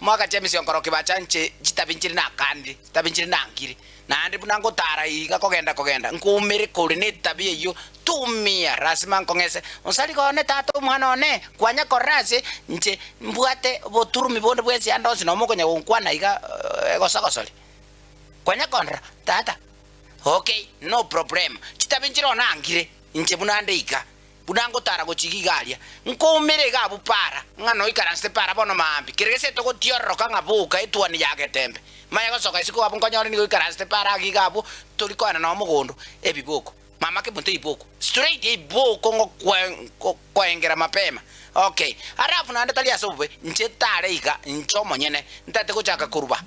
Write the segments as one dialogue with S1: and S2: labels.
S1: Omogaka James Onkoroki bacha inche chitabi nchire nakanire, chitabi nchire nangire, naende buna ngotara iga kogenda kogenda, nkoumere kore netabi eyio tumia, lasima nkong'ese, Onsarigo one tata omwana one, kwanya korora ase inche mbwate oboturumi bonde bwensi ande onsi nomo okonya gonkwana iga egosogosori. Kwanya kondora tata, okay, no problem, chitabi nchire onangire inche buna nde iga. Buna ngotara gochia iga aria, nkoumera iga abwo para, ng'a noikaransete para bono maambia, kera gese togotiororoka ng'a boka etuoni ya getembe. Manye gosoka isiko abwo nkonyore nigo oikaransete para age iga abwo, tori koenda nonya mogondo, ebiboko. Mama kemonto ebiboko, straight ebiboko ngokwe ngokoengera mapema. Okay, alafu naende tari ase obobe, inche tare iga, inche omonyene, ntagete gochaka koruba.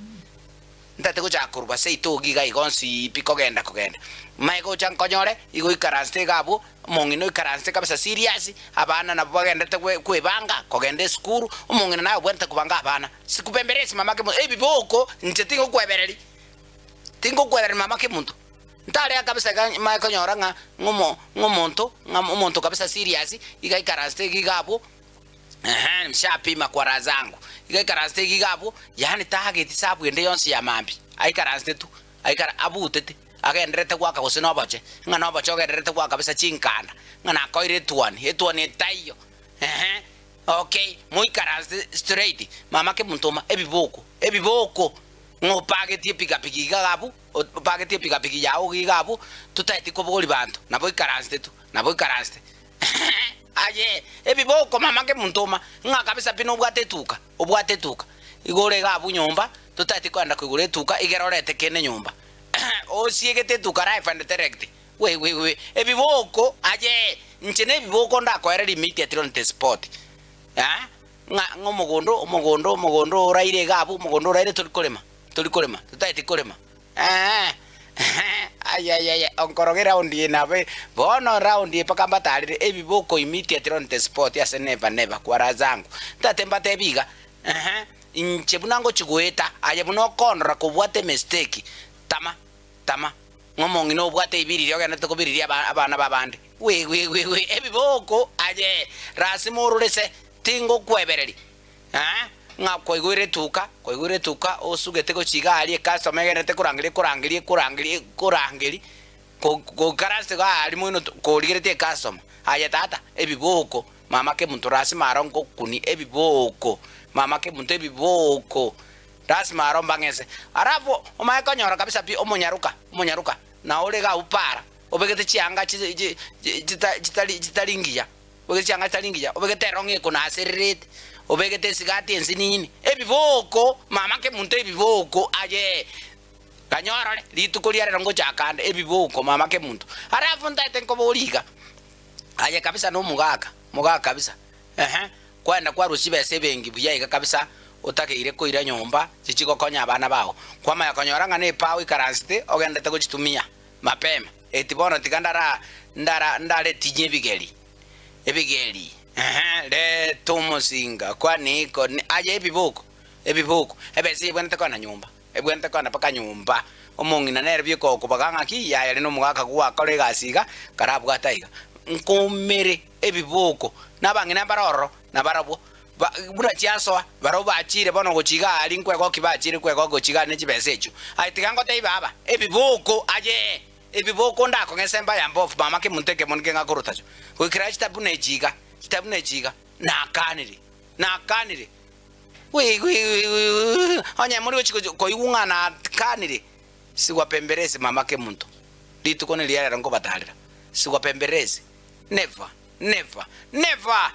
S1: Ntagete gochaka korwa seito iga iga onsi pi kogenda kogenda. Mae gocha nkonyore, igo oikaransete iga abwo, omong'ina oikaransete kabisa serious, abana nabo bagenderete gwe kwebanga, kogenda esukuru, omong'ina naye obwenerete kobanga abana. Sikubemberesi mama kemonto, ebiboko inche tingokwebereri, tingokwebereri mama kemonto. Ntarea kabisa iga mae konyora ng'a ng'omo ng'omonto ng'a omonto kabisa serious, iga aikaransete iga iga abwo. Ehe, nshapima kwa raha zangu. Iga aikaransete iga iga abwo, yaani tageti sabu ende yonsi ya mambia, aikaransete tu, aikara abutete, agendererete goaka gose noboche, ng'a noboche ogendererete goaka kabisa chinkanda, ng'a nakoire etuoni, etuoni etaiyo, ehe, okay, moikaransete straight, mama kemontoma, ebiboko, ebiboko, ng'a opagetie epikapiki iga iga abwo, opagetie epikapiki yago iga iga abwo, totaeti kobogoria banto, nabo oikaransete tu, nabo oikaransete. Aye, ebiboko mama kemontoma, ng'a kabisa pi nobwate etuka, obwate etuka. Igo ore iga abwo nyomba, totageti koenda koigora etuka, igere orete kende nyomba. Osiegete etuka live and direct, we we we, ebiboko aye, inche na ebiboko ndakoereria immediately on the spot. Eh, ng'a ng'a omogondo, omogondo, omogondo oraire iga abwo, omogondo oraire tori korema, tori korema, totageti korema. Eeh ayayaya onkoroge round eye nabe bono round eye mpaka mbatarere ebiboko immediately on the spot ase never never kwa raha zangu ntate mbatebi iga eeh inche buna ngochi goeta aye buna okondora kobwate emistake tama tama ng'a omong'ina obwate ebiriri ogenderete kobiriria aba abana babande we we we we ebiboko aye lasima ororese tingokwebereri. Ee, ng'a kwaigwire etuka, kwaigwire etuka, osugete gochia iga aria ecustomer egenderete korangeria ekorangeria ekorangeria ekorangeria, ko goikaranse iga aria moino to korigeretie ecustomer, aye tata, ebiboko, mama kemunto lasima aro ngokunie ebiboko, mama kemunto ebiboko, lasima aro mbang'ese. Alafu omanye konyora kabisa pi omonyaroka, omonyaroka, nao ore iga abwo para, obegete chianga chi chi chita chitari chitari ngiya. Obegete chianga chitari ngiya, obegete erong'i ekonasererete, obegete esigati ensinini, ebiboko, mama kemunto ebiboko aye, ganya orore rituko ria rero ngochaka ande ebiboko mama kemunto. Alafu ntaete nkoboria iga, aye kabisa na omogaka, omogaka kabisa ehe, kwaenda kwarwa chibesa ebenki buya iga kabisa, otakeire koira nyomba chichigokonya abana bao, kwamanya konyora ng'a na epao oikaransete ogenderete gochitumia. Mapema, eti bono tiga ndara, ndara, ndaretinye ebigeri, ebigeri, ehe, reta omosinga, kwani iko, ni, aye ebiboko, ebiboko, ebesa ebwenerete kogenda nyomba, ebwenerete kogenda mpaka nyomba, omong'ina nere bieka okobaga ng'aki, yaya rende omogaka gwakora egasi iga, karabwate aiga, nkoumere ebiboko, na abang'ina mbare ororo, nabarabwo, ba, buna chiasoa, barabwo bachiire bono gochia iga aria nkwegokia bachiire kwegokia gochia iga aria ne chibesa echio. Aye tiga ngotebie baba, ebiboko aye, ebiboko ndakong'ese mbaya mbofu mama kemonto ekemo nike ngakorota cho. Goikera chitabi buna echi iga, chitabi buna echi iga, nakanire, nakanire, wi wi wi wi onye mori gochi gochi koigwa ng'a nakanire, sigwa pemberesi mama kemonto, rituko neria rero nkobatarera, sigwa pemberesi, never, never, never!